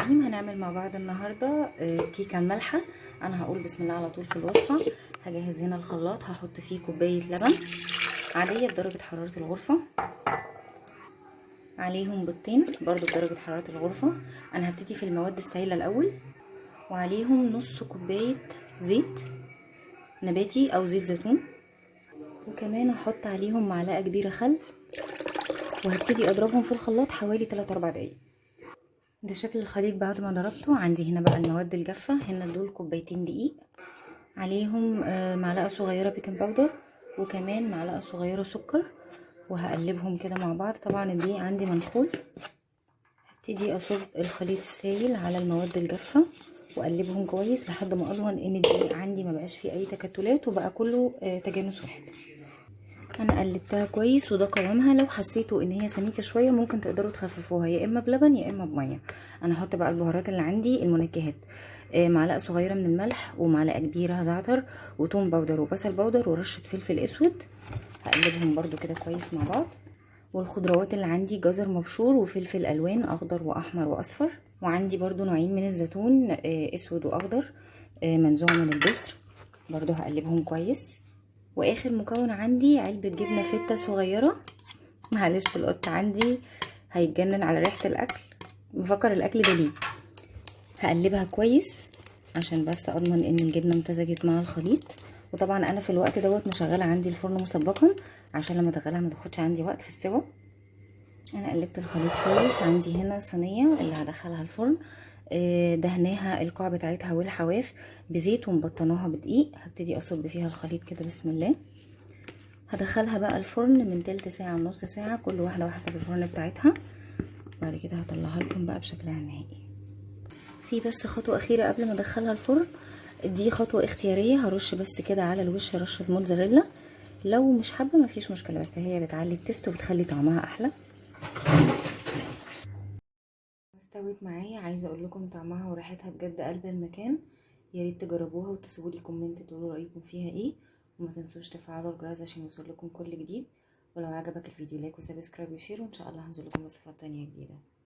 الرحيم. هنعمل مع بعض النهارده كيكة مالحة. انا هقول بسم الله على طول في الوصفة. هجهز هنا الخلاط، هحط فيه كوباية لبن عادية بدرجة حرارة الغرفة، عليهم بيضتين برضو بدرجة حرارة الغرفة. انا هبتدي في المواد السائلة الاول، وعليهم نص كوباية زيت نباتي او زيت زيتون، وكمان هحط عليهم معلقه كبيرة خل، وهبتدي اضربهم في الخلاط حوالي 3-4 دقايق. ده شكل الخليط بعد ما ضربته. عندي هنا بقى المواد الجافه، هنا دول كوبايتين دقيق، عليهم معلقه صغيرة baking powder، وكمان معلقه صغيرة سكر، وهقلبهم كده مع بعض. طبعا الدقيق عندي منخول. هبتدي اصب الخليط السائل على المواد الجافه واقلبهم كويس لحد ما اضمن ان الدقيق عندي ما بقاش فيه اي تكتلات وبقى كله تجانس واحد. انا قلبتها كويس وده قوامها. لو حسيتوا ان هي سميكة شوية ممكن تقدروا تخففوها يا اما بلبن يا اما بميه. انا هحط بقى البهارات اللي عندي، المنكهات، معلقه صغيرة من الملح، ومعلقة كبيرة زعتر، وتوم powder، وبصل powder، ورشه فلفل اسود. هقلبهم برده كده كويس مع بعض. والخضروات اللي عندي جزر مبشور وفلفل الوان اخضر واحمر واصفر، وعندي برده نوعين من الزيتون، اسود واخضر، منزوع من البذر، برده هقلبهم كويس. واخر مكون عندي علبة جبنه فته صغيرة. معلش القط عندي هيتجنن على ريحه الاكل، مفكر الاكل ده ليه. هقلبها كويس عشان بس اضمن ان الجبنة امتزجت مع الخليط. وطبعا انا في الوقت دوت مشغله عندي الفرن مسبقا عشان لما ادخلها ما تاخدش عندي وقت في السوا. انا قلبت الخليط كويس. عندي هنا صينية اللي هدخلها الفرن، دهناها القاع بتاعتها والحواف بزيت ومبطناها بدقيق. هبتدي اصب فيها الخليط كده بسم الله. هدخلها بقى الفرن من تلت ساعة لنص ساعة، كل واحدة وحسب الفرن بتاعتها. بعد كده هطلعها لكم بقى بشكلها النهائي. في بس خطوة أخيرة قبل ما ادخلها الفرن، دي خطوة اختيارية، هرش بس كده على الوش رشة موتزاريلا. لو مش حابة مفيش مشكلة، بس هي بتعلي ال taste وبتخلي طعمها أحلى. استوت معايا، عايزه اقول لكم طعمها وريحتها بجد قلب المكان. يا ريت تجربوها وتسيبوا لي comment تقولوا رايكم فيها ايه، وما تنسوش تفعلوا الجرس عشان يوصل لكم كل جديد. ولو عجبك الفيديو like و subscribe و share، وان شاء الله هنزل لكم وصفات تانية جديدة.